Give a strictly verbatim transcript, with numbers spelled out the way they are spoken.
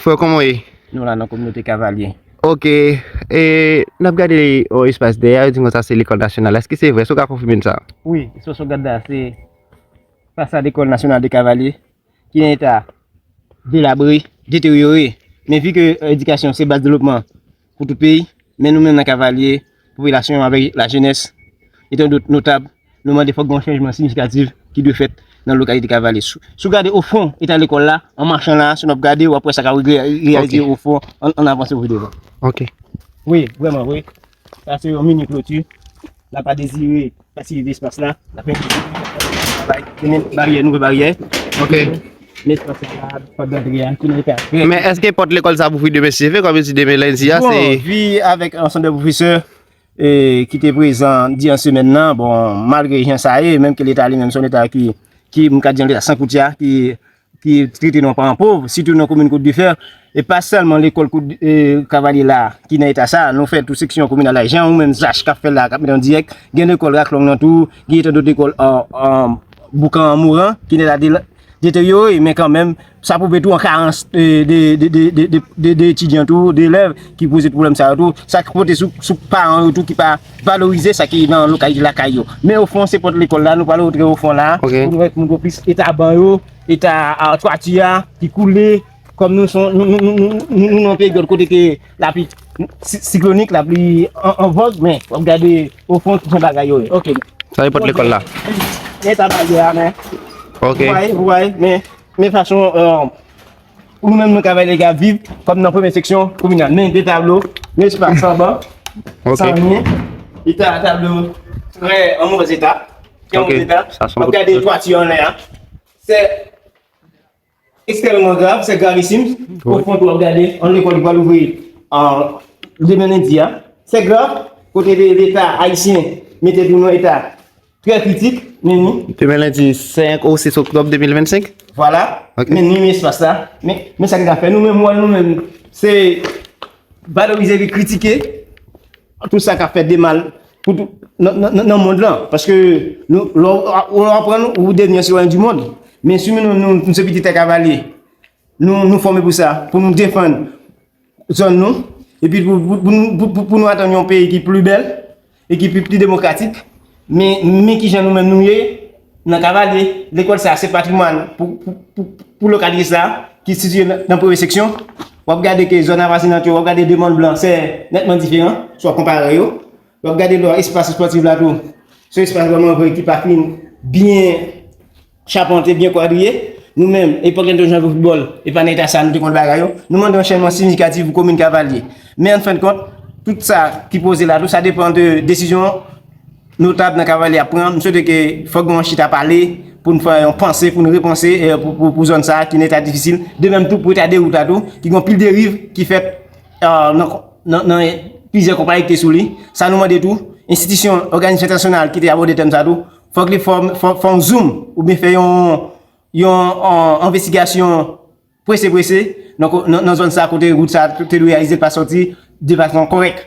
Frè, kòman w ye? Nou la nan kominote Kavalye. Ok. E, n ap gade yon espas dèyè, yo di konsa se lekòl nasyonal. Èske se vre? Èske w ka konfime n sa? Wi, espas w gade la, se fasad lekòl nasyonal de Kavalye, ki nan eta delabre, deteryore. Men vi ke, euh, edikasyon se baz devlopman pou tout peyi, men nou menm nan Kavalye, popilasyon avèk lajenès, e tan dòt notab, nou mande fòk gen yon chanjman siyifikatif ki dwe fèt nan lokalite Kavalye. Si, si w gade ofon eta lekòl la, an machan la, si n ap gade, w ap wè sa k ap reyalize ofon, an, an avanse pou devan. Ok. Wi, vrèman, wi. Sa se yon mini kloti. N ap pa dezire fasilite espas la. N ap bay, gen baryè, nouvo baryè. Ok. Men espas la, pòt dantre a, ki nan eta. Men èske pòt lekòl sa ap ouvri demen si Dye vle, kòm yo di demen lendi a, se... Bon, vi avèk ansanm de pwofesè, e, ki te prezan diran semèn nan, bon, malgre jan sa ye, menm ke leta li menm se yon leta ki, ki, m ka di yon leta san koutya, ki, ki trete nou an paran pov, sitou nan komin Kòtdifè, e pa sèlman lekòl Kòt-, e, Kavalye la ki nan eta sa, nou fè tout seksyon kominal la, jan ou menm Zach k ap fè la, k ap mete an dirèk, gen lekòl Raklong nan tou, gen tan dòt lekòl, an, an, Boukan an Moran, ki nan eta de, deteryore, men kanmenm, sa pwouve tou an karans, e, de, de etidyan tou, de elèv ki poze pwoblèm sa yo tou. Sa k pote sou, sou paran yo tou ki pa valorize sa ki nan lokalite lakay yo. Men ofon, se pòt lekòl la, nou pral rantre ofon la, ok, pou nou wè moun yo plis eta ban yo, eta, a, twati a, ki koule, kòm nou son, nou, nou, nou, nou, nou, nou nan peryòd kote ke lapli si-, siklonik, lapli an, an vòg, men w ap gade ofon, ki jan bagay yo ye. Ok. Sa se pòt lekòl la. Men eta baryè a, men. Ok. Ou wè, ou wè, men, men fason, euh, ou menm nou Kavalye k ap viv, kòm nan premye seksyon kominal. Men de tablo, men espas anba, ok, san anyen. Eta tablo trè an movèz eta. Trè, ok, movèz eta. Sa se yon... W ap gade twati anlè a. Se ekstrèmman grav, se gravisim. Wi. Ofon tou w ap gade, yon lekòl ki pral ouvri, an, demen lendi a. Se grav, kote de, leta ayisyen mete nou nan eta trè kritik, men ni. Demen lendi senk ou sis oktòb de mil vennsenk. Vwala. Ok. Men ni, men espas la. Men, men sa ki ka fè nou menm, wòl nou menm, se valorize epi kritike tout sa k ap fèt de mal pou tout, nan, nan, nan, nan mond lan. Paske nou, lè w, lè w aprann, ou devni yon sitwayen di mond. Men si nou, nou, nou se pitit tè Kavalye, nou, nou fòme pou sa, pou nou defann zòn nou, epi pou, pou, pou nou, pou, pou, pou nou atann yon peyi ki pli bèl e ki pli, pli demokratik. Men, men kijan nou menm nou ye nan Kavalye, lekòl sa a se patrimwàn pou, pou, pou, pou lokalite sa a, ki sitiye nan, nan premye seksyon. W ap gade ke zòn avoizinant yo, w ap gade de mòn blan, se nètman diferan, si w ap konpare yo. W ap gade lò espas espòtif la tou. Se espas vrèman vre ki pa fin byen chapante, byen kwadriye. Nou menm, epòk lè n te jwe foutbòl, e pa nan eta sa nou te konn bagay yo. Nou mande yon chanjman siyifikatif pou komin Kavalye. Men an fen de kont, tout sa ki poze la tou, sa depann de desizyon notab nan Kavalye ap pran. M swete ke fòk gen yon chita pale pou n fè yon panse, pou n repanse, e, pou, pou, pou zòn sa a ki nan eta difisil. De menm tou pou eta de wout la tou, ki gen anpil deriv ki fèt, e, nan, nan, nan plizyè konpayi ki te sou li. Sa nou mande tou, enstitisyon, òganizasyon entènasyonal ki te abòde tèm sa tou, fòk li fè, fè, fè yon zoom oubyen fè yon, yon, yon envestigasyon prese, prese, nan, nan, nan zòn sa kote wout sa te dwe reyalize, l pa sòti de fason kòrèk.